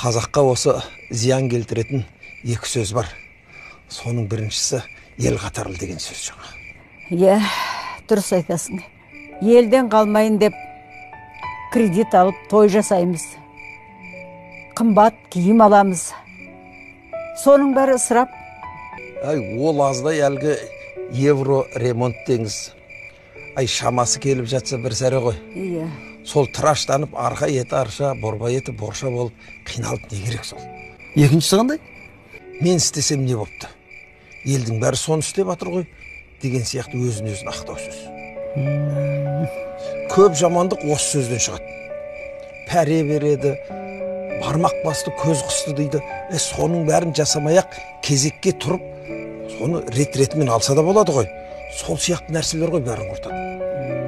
Қазаққа осы зиян келтіретін екі сөз бар. Соның біріншісі ел қатарлы деген сөз жаңа. Иә, дұрыс айтасың. Елден қалмайын деп кредит алып той жасаймыз. Қымбат киім аламыз. Соның бәрі ысырап. Ай, ол аздай әлгі евро ремонт деңіз. Ай, шамасы келіп жатса бір сәрі ғой. Иә. Сол тыраштанып, арқа еті арша, борба еті борша болып қиналып не керек сол. Екіншісі қандай? Мен істесем не бопты? Елдің бәрі соны істеп жатыр ғой деген сияқты өзін өзін ақтау сөз. Көп жамандық осы сөзден шығады. Пәре береді, бармақ басты, көз қысты дейді. Соның бәрін жасамай-ақ кезекке тұрып, соны рет-ретімен алса да болады ғой. Сол сияқты нәрселер ғой бәрін құртады.